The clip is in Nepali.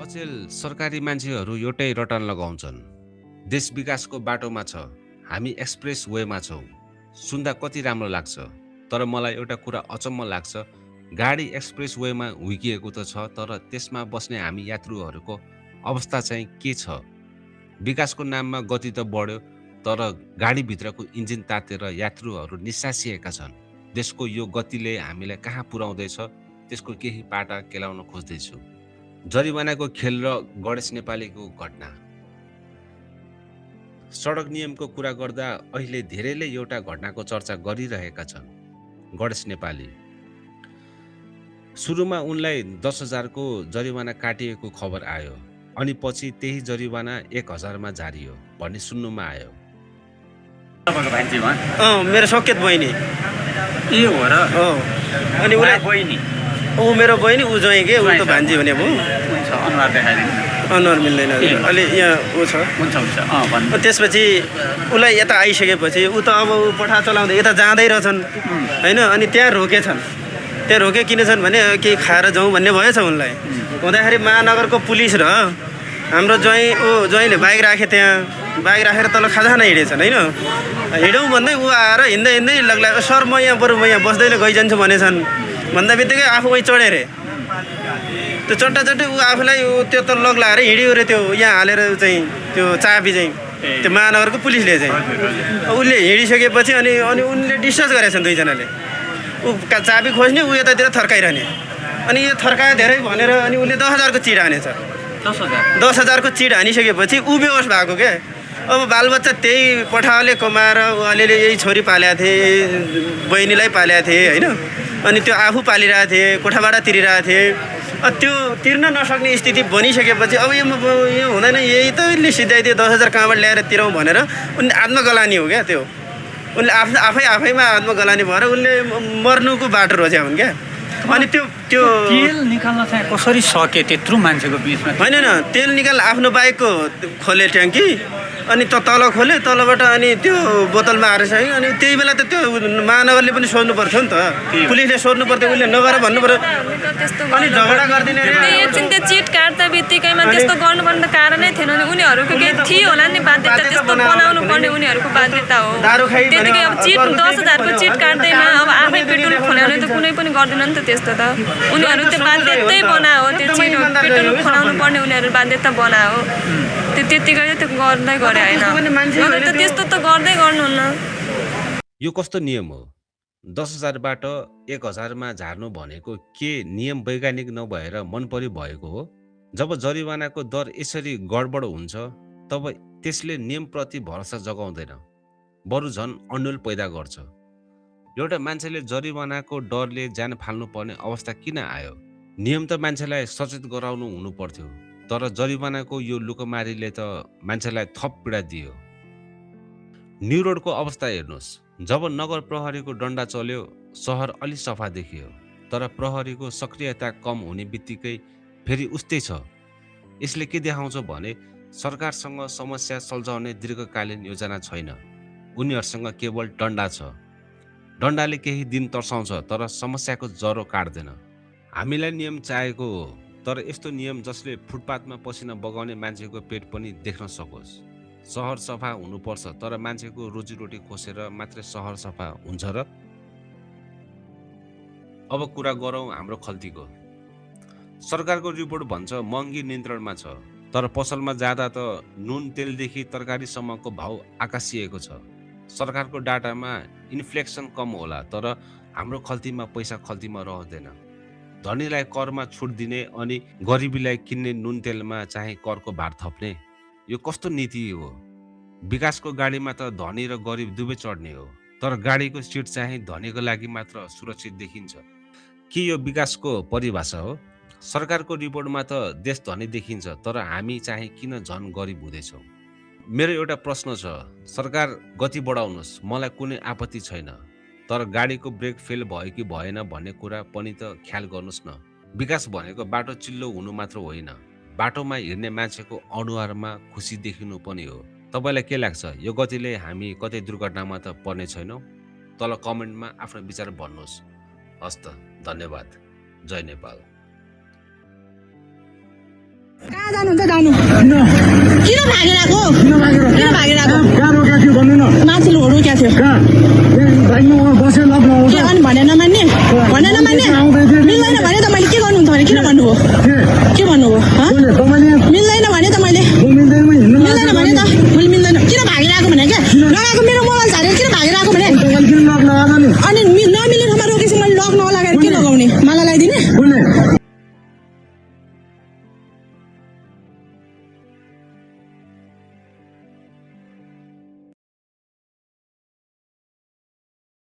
अचेल सरकारी मान्छेहरू एउटै रटन लगाउँछन्। देश विकासको बाटोमा छ, हामी एक्सप्रेस वेमा छौँ। सुन्दा कति राम्रो लाग्छ, तर मलाई एउटा कुरा अचम्म लाग्छ। गाडी एक्सप्रेस वेमा हुर्किएको त छ, तर त्यसमा बस्ने हामी यात्रुहरूको अवस्था चाहिँ के छ? विकासको नाममा गति त बढ्यो, तर गाडीभित्रको इन्जिन तातेर यात्रुहरू निस्सासिएका छन्। देशको यो गतिले हामीलाई कहाँ पुर्याउँदैछ, त्यसको केही पाटा केलाउन खोज्दैछु। जरिवानाको खेल र गणेश नेपालीको घटना। सडक नियमको कुरा गर्दा अहिले धेरैले एउटा घटनाको चर्चा गरिरहेका छन्। गणेश नेपाली सुरुमा उनलाई 10,000 को जरिवाना काटिएको खबर आयो, अनि पछि त्यही जरिवाना 1,000 मा झारियो भन्ने सुन्नुमा आयो। मेरो सकेत बहिनी ए हो र अनि उसलाई बहिनी ऊ मेरो बहिनी ऊ ज्वाइँ के ऊ त भान्जी भने भयो हुन्छ अनुहार देखाइदिनु अनुहार मिल्दैन अलि यहाँ ऊ छ। हुन्छ भन्नु त्यसपछि उसलाई यता आइसकेपछि ऊ त अब ऊ पठा चलाउँदै यता जाँदै रहेछन् होइन। अनि त्यहाँ रोकेछन्। त्यहाँ रोके किन छन् भने केही खाएर जाउँ भन्ने भएछ उनलाई। हुँदाखेरि महानगरको पुलिस र हाम्रो ज्वाइँले बाइक राखे, त्यहाँ बाइक राखेर तल खजाना हिँडेछन् होइन। हिँडौँ भन्दै ऊ आएर हिँड्दै लाग्ला, सर म यहाँ बस्दैन गइजान्छु भनेछन्। भन्दा बित्तिकै आफू वहीँ चढेँ अरे। त्यो चट्टै ऊ आफूलाई त्यो त लग लगाएर हिँड्यो अरे। त्यो यहाँ हालेर चाहिँ त्यो चाबी चाहिँ त्यो महानगरको पुलिसले चाहिँ उसले हिँडिसकेपछि अनि उनले डिस्चार्ज गरेछन् दुईजनाले। ऊ चाबी खोज्ने, ऊ यतातिर थर्काइरहने। अनि यो थर्कायो धेरै भनेर अनि उसले 10,000 को चिट हानेछ। 10,000 को चिट हानिसकेपछि ऊ बेहोस भएको क्या। अब बालबच्चा त्यही पठाले कमाएर अलिअलि यही छोरी पालेका थिए, बहिनीलाई पालेका थिए होइन। अनि त्यो आफू पालिरहेको थिए, कोठाबाट तिरिरहेको थिए। त्यो तिर्न नसक्ने स्थिति बनिसकेपछि अब यो हुँदैन, यही त उसले सिधाइदियो 10,000 कहाँबाट ल्याएर तिरौँ भनेर उनले आत्मगलानी हो क्या। त्यो उनले आफैमा आत्मगलानी भएर उनले मर्नुको बाटो रोज्या हुन् क्या। अनि त्यो तेल निकाल्न चाहिँ कसरी सके त्यत्रो मान्छेको बिचमा? होइन तेल निकाल्न आफ्नो बाइकको खोले ट्याङ्की, अनि तल खोले, तलबाट अनि त्यो बोतलमा हारेछ है। अनि त्यही बेला त त्यो महानगरले पनि सोध्नु पर्थ्यो नि त, पुलिसले सोध्नु पर्थ्यो, उसले नगर भन्नु पर्यो। अनि झगडा गरिदिने एकछिन त्यो चिट काट्दा बित्तिकैमा त्यस्तो गर्नुपर्ने त कारणै थिएन नि। उनीहरूको केही थियो होला नि बाध्यता, त्यस्तो बनाउनु पर्ने उनीहरूको बाध्यता हो। त्यतिकै अब चिट 10,000 को चिट काट्दैन, अब आफै पेट्रोल खोलाउने त कुनै पनि गर्दैन नि त त्यस्तो त। उनीहरू त्यो बाध्यतै बनायो, त्यो चिट पेट्रोल खोलाउनु पर्ने उनीहरू बाध्यता बनायो। त्यो त्यतिकै त्यो गर्दै गरे होइन, त त्यस्तो त गर्दै गर्नुहुन्न। यो कस्तो नियम हो? 10,000 बाट 1,000 मा झार्नु भनेको के नियम वैज्ञानिक नभएर मनपरी भएको हो? जब जरिवानाको दर यसरी गडबड हुन्छ, तब त्यसले नियमप्रति भरोसा जगाउँदैन, बरु झन् अन्यल पैदा गर्छ। एउटा मान्छेले जरिवानाको डरले ज्यान फाल्नु पर्ने अवस्था किन आयो? नियम त मान्छेलाई सचेत गराउनु हुनु पर्थ्यो, तर जरिवानाको यो लुकमारीले त मान्छेलाई थप पीडा दियो। न्यू रोडको अवस्था हेर्नुहोस्। जब नगर प्रहरीको डन्डा चल्यो, सहर अलि सफा देखियो, तर प्रहरीको सक्रियता कम हुने बित्तिकै फेरि उस्तै छ। यसले के देखाउँछ भने सरकारसँग समस्या सुल्झाउने दीर्घकालीन योजना छैन। उनीहरूसँग केवल डन्डा छ। डन्डाले केही दिन तर्साउँछ, तर समस्याको जरो काट्दैन। हामीलाई नियम चाहिएको हो, तर यस्तो नियम जसले फुटपाथमा पसिना बगाउने मान्छेको पेट पनि देख्न सकोस्। सहर सफा हुनुपर्छ, तर मान्छेको रोजीरोटी खोसेर मात्रै सहर सफा हुन्छ र? अब कुरा गरौँ हाम्रो खल्तीको। सरकारको रिपोर्ट भन्छ महँगी नियन्त्रणमा छ, तर पसलमा जाँदा त नुन तेलदेखि तरकारीसम्मको भाउ आकाशिएको छ। सरकारको डाटामा इन्फ्लेक्सन कम होला, तर हाम्रो खल्तीमा पैसा खल्तीमा रहँदैन। धनीलाई करमा छुट दिने अनि गरिबीलाई किन्ने नुन तेलमा चाहिँ करको भार थप्ने, यो कस्तो नीति हो? विकासको गाडीमा त धनी र गरिब दुवै चढ्ने हो, तर गाडीको सिट चाहिँ धनीको लागि मात्र सुरक्षित देखिन्छ। के यो विकासको परिभाषा हो? सरकारको रिपोर्टमा त देश धनी देखिन्छ, तर हामी चाहिँ किन झन् गरिब हुँदैछौँ? मेरो एउटा प्रश्न छ, सरकार गति बढाउनुहोस्, मलाई कुनै आपत्ति छैन, तर गाडीको ब्रेक फेल भयो कि भएन भन्ने कुरा पनि त ख्याल गर्नुहोस् न। विकास भनेको बाटो चिल्लो हुनु मात्र होइन, बाटोमा हिँड्ने मान्छेको अनुहारमा खुसी देखिनु पनि हो। तपाईलाई के लाग्छ, यो गतिले हामी कतै दुर्घटनामा त पर्ने छैनौँ? तल कमेन्टमा आफ्नो विचार भन्नुहोस्। हस्त, धन्यवाद। जय नेपाल। कहाँ जानुहुन्छ जानु किन भागेर आएको मान्छेले रोक्या थियो के अनि भने नमान्ने मिल्दैन भने त मैले के गर्नुहुन्छ भने किन भन्नुभयो के भन्नुभयो मिल्दैन भने त मैले मिल्दैन भने त मैले मिल्दैन किन भागेर आएको भने क्या लगाएको मेरो मोबाइल